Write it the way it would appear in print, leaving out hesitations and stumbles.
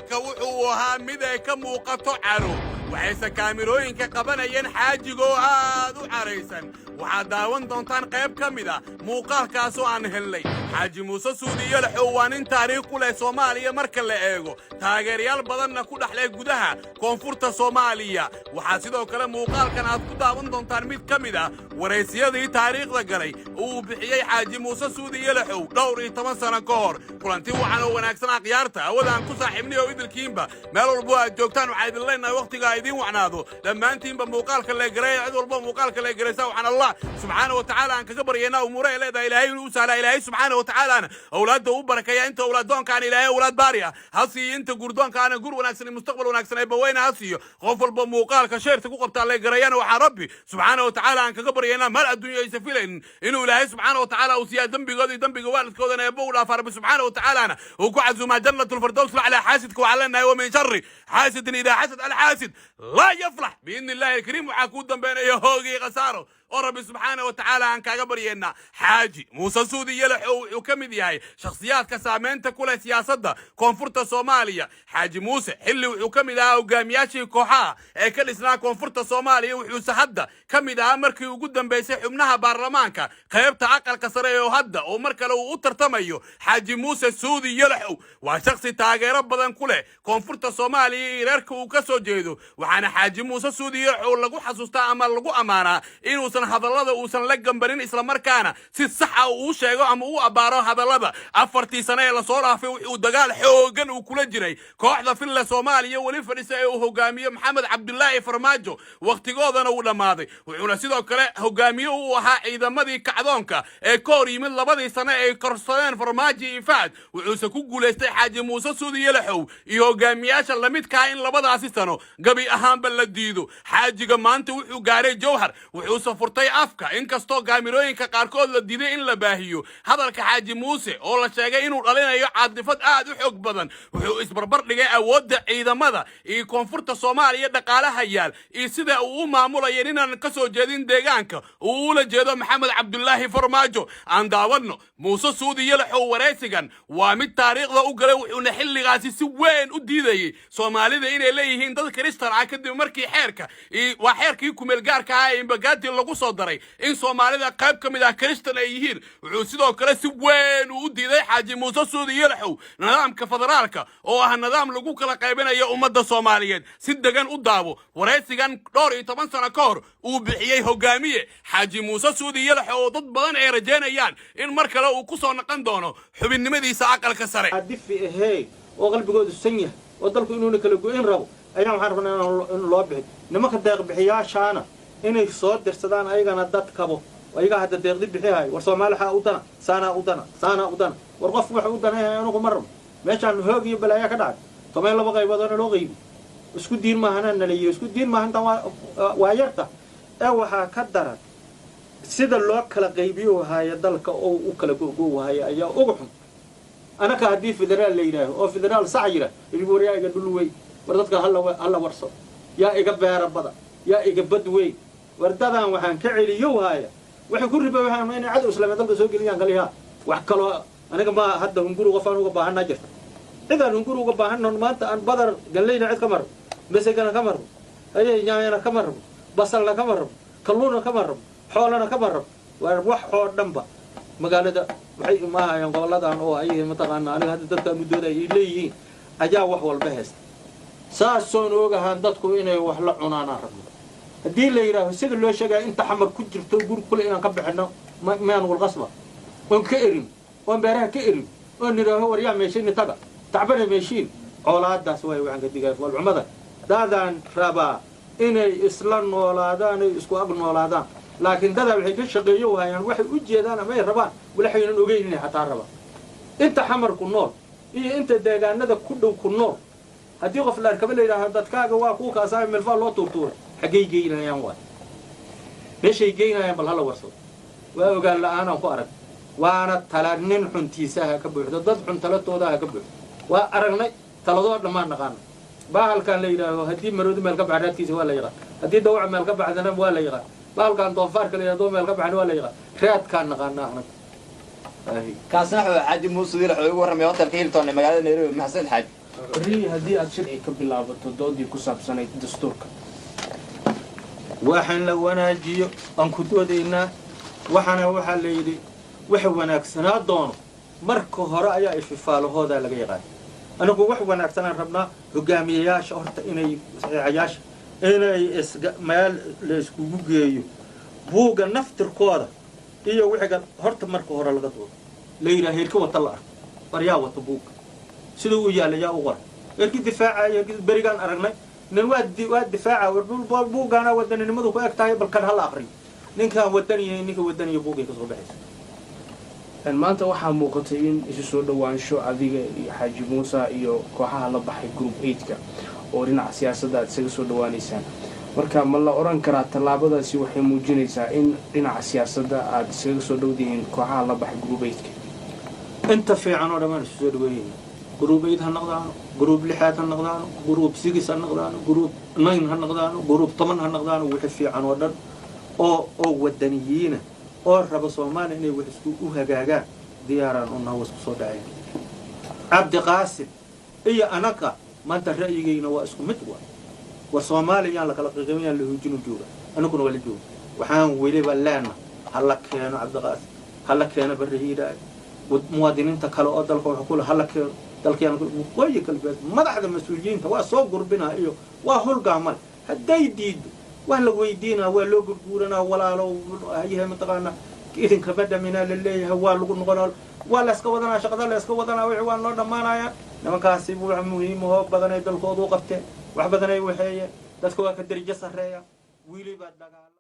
Muuqaalka wuxuu ahaa mid ay ka muuqato caro, waxayse kaamirooyinka qabanayeen xaajiga oo aad u caraysan. Waxaad daawan doontaan qayb ka mid ah muuqaalkaasoo aan helnay. Xaaji Muuse Suudi Yalaxow waa nin taariikh ku leh Soomaaliya marka la eego, taageerayaal badanna ku dhexleh gudaha koonfurta Soomaaliya. Waxaa sidoo kale muuqaalkan aad ku daawan doontaan mid ka mid ah waraysiyadii taariikhda galay oo uu bixiyey Xaaji Muuse Suudi Yalaxow dhowr iyo toban sano ka hor. Kulanti wacan oo wanaagsan, akhyaarta hawadaan ku saaxiibnay oo idilkiinba meel walbo aad joogtaan, waxaa idin leenahay wakhtiga idiin wacnaado dhammaantiinba. Muuqaalka leegareeya, cid walba muuqaalka leegaraysa. Waxaan Allah subxaana wa tacaala aan kaga baryaynaa umuure ay leedahay Ilaahay inuu u sahlaa, Ilaahay subxaana wa tacaalaana awlaadda u barakeeya. Inta awlaaddoonkaana Ilaahay awlaad baari ah ha siiyo, inta gurdoonkaana gur wanaagsan iyo mustaqbal wanaagsan ee baweyna ha siiyo. Qof walba muuqaalka share-ta ku qabtaa leegareeyana, waxaa Rabbi subxaana wa tacaala aan kaga baryaynaa mal adduunya aysa filaynin inuu Ilaahay subxaana wa tacaala uu siiyaa, dembigooda iyo dembiga waalidkoodana eebba u dhaafa, Rabbi subxaana wa tacaalana uu ku casuumaa jannatu lfirdows laclaa. Xaasidka waxaa leenahay: ومن شر حاسد إذا حسد. الحاسد لا يفلح بإذن الله الكريم. Waxaa kuu dambeynaya hoogii khasaaro oo Rabbi subxaana wa tacaala aan kaaga baryeennaa. Xaaji Muuse Suudi Yalaxow wuxuu ka mid yahay shakhsiyaadka saameynta ku leh siyaasadda koonfurta Soomaaliya. Xaaji Muuse xilli wuxuu ka mid ahaa hogaamiyaashii kooxaha ee ka dhisnaa koonfurta Soomaaliya, wuxuuse hadda ka mid ahaa markii ugu dambeysay xubnaha baarlamaanka qaybta aqalka sare oo hadda oo mar kale uu u tartamayo. Xaaji Muuse Suudi Yalaxow waa shakhsi taageero badan ku leh koonfurta Soomaaliya iyo reerka uu ka soo jeedo, waxaana Xaaji Muuse Suudi Yalaxow lagu xasuustaa ama lagu ammaanaa inuusan hadallada uusan la gambanin, islamarkaana si sax ah uu sheego ama uu abbaaro hadallada. 4-tii sane ee lasoo dhaafay wuxuu dagaal xoogan uu kula jiray kooxda Filla Soomaaliya weli fadhisa ee uu hogaamiyo Maxamed Cabdulaahi Farmaajo, wakhtigoodana uu dhammaaday. Wuxuuna sidoo kale hogaamiye u ahaa ciidamadii kacdoonka ee ka hor yimid 2-dii sane ay korsadeen Farmaajo iyo Fahad. Wuxuuse ku guulaystay Xaaji Muuse Suudi Yalaxow iyo hogaamiyaasha lamidkaa in 2-daasi sano gabi ahaanba la diido. Xaajiga maanta wuxuu gaaray Jowhar, wuxuuse furtay afka, inkastoo kaamirooyinka qaarkood la diiday in la baahiyo hadalka Xaaji Muuse oo la sheegay inuu dhalinayo caadifad aad u xoog badan. Wuxuu isbarbar dhigay awoodda ciidamada iyo koonfurta Soomaaliya, dhaqaalaha yaal iyo sida uu u maamulayo ninaan ka soo jeedin deegaanka uu ula jeedo Maxamed Cabdulaahi Farmaajo. Aan daawadno Muuse Suudi Yalaxow. Waraysigan waa mid taariikhda u galay, wuxuuna xilligaasi si weyn u diidayey Soomaalida inay leeyihiin dad Kristan ah, kadib markii xeerka waa xeerkii kumeel gaarka ah ee Imbagati lagu soo daray in Soomaalida qayb ka mid ah Kristan ay yihiin. Wuxuu sidoo kale si weyn uu u diiday Xaaji Muuse Suudi Yalaxow nidaamka federaalka oo ah nidaam lagu kala qaybinayo ummadda Soomaaliyeed. Si degan u daawo waraysigan dhowr iyo toban sano ka hor uu bixiyey hogaamiye Xaaji Muuse Suudi Yalaxow, oo dad badan ay rajaynayaan in mar kale uu ku soo noqon doono xubinnimadiisa aqalka sare. Difi ahey oo qalbigoodu san yahay oo dalku inuuna kala go'in rabo ayaan waxaan rabnaa in loo bixi. Nimanka deeq bixiyaashaana inay soo dirsadaan ayagana dad kabo, ayagaa hadda deeqdi bixihayo. War Soomaali xaa u dana? Saanaa u dana, saanaa u dana. War qof wax u danayhay anugu ma rabo. Meeshaan hoog iyo balaayaa ka dhacay, 12 qayboodana loo qaybi, isku diin maahana nalayiyo, isku diin maaha intaan waa yarta ee waxaa ka daran sida loo kala qaybiyo haya dalka oo u kala go'go haya ayaa uga xun. Anaka haddii federaal la yidhaaho oo federaal sax yidhaah, war yaa iga dhul wey? War dadka hala warso. Yaa iga beera bada? Yaa iga bad wey? War dadaan waxaan ka celiyo haya, waxay ku riba waxaan inay cadow islaameed dalka soo geliyaan kaliyaa. Wax kaloo aniga ma hadda hunguri qof aan uga baahanaa jirta, cid aan hunguri uga baahanno maanta aan badar galleyna cid kama rabo, mesegana kama rabo, ayay nyaanyana kama rabo, basalna kama rabo, kalluunna kama rabo, xoolana kama rabo. Waa wax oo dhanba magaalada waxay imaahayaan goboladan oo ay mataqaana aniga hadda dadkaan u doodaya ay leeyihiin ayaa wax walba haysta. Saasoon ogahaan dadku inay wax la cunaanaan rabno. Haddii la yidhaaho sida loo sheegaya inta Xamar ku jirto guri kule inaan ka bixino miyaan walqasba oon ka erin, oon beeraha ka erin, oon nidhaaho war yaa meeshini taga tacbana meeshiin coolaadaas waay. Waxaan ka digaya foolxumada dadaan rabaa inay isla noolaadaan ay isku ag noolaadaan, laakiin dadaa waxay ka shaqeeyo wahayaan waxay u jeedaan ama ay rabaan walaxaynan ogeyn inay xataa rabaan. Inta Xamar ku nool iyo inta deegaanada ku dhow ku nool, haddii qof la arkaba la yidhaaho dadkaaga waa kuwa kaasaa milfaa loo tuurtuuray, xaggay geynayaan? Waay meeshay geynayaan bal hala warsado. Waa ogaan la'aanaan ku arag, waana tala nin xuntiisaha ka buuxdo, dad xun talatoodaha ka buuxdo. Waa aragnay taladoo dhammaan naqaana. Bahalkan la yidhaaho haddii maroodi meel ka baxa raadkiisa waa la yaqaan, haddii dawaca meel ka baxdana waa la yaqaan, bahalkan doonfaarka la yidhahdo meel ka baxana waa la yaqaan. Raadkaan naqaana anaga. Kaasna wuxuu Xaaji Muuse Wiil wuxuu ugu warramay hotelka Hilton ee magaalada Nairobi. Maxamed Xaaji. Berri haddii aad sharci ka bilaabato doodii ku saabsanayd dastuurka, waxaan la wanaajiyo aan ku doodaynaa. Waxaana waxaa la yidhi waxa wanaagsanaa doono marka hore ayaa ififaalahoodaa laga yaqaan. Anigu wax wanaagsanaan rabnaa. Hogaamiyayaasha horta inay saxiixayaasha inay meel la iskugu geeyo, buugga naftirkooda iyo wixiga horta marka hore laga doodo, la yidhaha heerka wata la arko, war yaa wata buugga, siduu u yaalla yaa u qora, heerki difaacaya, heerki berigaan aragnay nin waa difaaca, war buuggaana wadaninimadu ku eg tahay, balkan hala aqriyo, ninkaan wadaniya, ninka wadaniya buuggay kasoo baxaysa. Maanta waxaa muuqatay in isu soo dhowaansho adiga iyo Xaaji Muuse iyo kooxaha la baxay Group Eight-ka oo dhinaca siyaasadda aad isaga soo dhawaanaysaan. Marka ma la odhan karaa tallaabadaasi waxay muujinaysaa in dhinaca siyaasadda aad iskaga soo dhowdihiin kooxaha la baxay Group Eight-ka? Inta fiican oo dhammaan isu soo dhaweynayna, Group Eight ha noqdaano, Group lixaad ha noqdaano, Group Six ha noqdaano, Group Nine ha noqdaano, Group 10 ha noqdaano, wixii fiican oo dhan oo wadaniyiina oo raba Soomaaliya inay wax isku u hagaagaan, diyaaraan u naha, isku soo dhaceen. Cabdiqaasim iyo anaga maanta ra'yigayna waa isku mid. War Soomaaliya yaan lakala qiiqimayaan, la hoojinu jooga, anaguna waa la jooga. Waxaan weliba leena hala keeno Cabdiqaasim, hala keeno Barre Hiiraayo, muwaadiniinta kale oo dalka wax kule hala keeno dalkayaan Waqooyi Galbeed, madaxda mas-uuliyiinta waa soo gurbinaa iyo waa hulgaa male. Hadday diido waa la weydiinaa, waa loo gurguuranaa, walaalo hayahe mataqaanaa idinkama dhaminaa la leeyahay, waa lagu noqonaa, waa layska wadanaa, shaqada layska wadanaa, wixii waa noo dhammaanayaan. Nimankaasi wax muhiimahoo badanay dalkoodu qabteen, wax badanay waxeeyeen, dadka waa ka derijo sarreeya, weliba dagaala.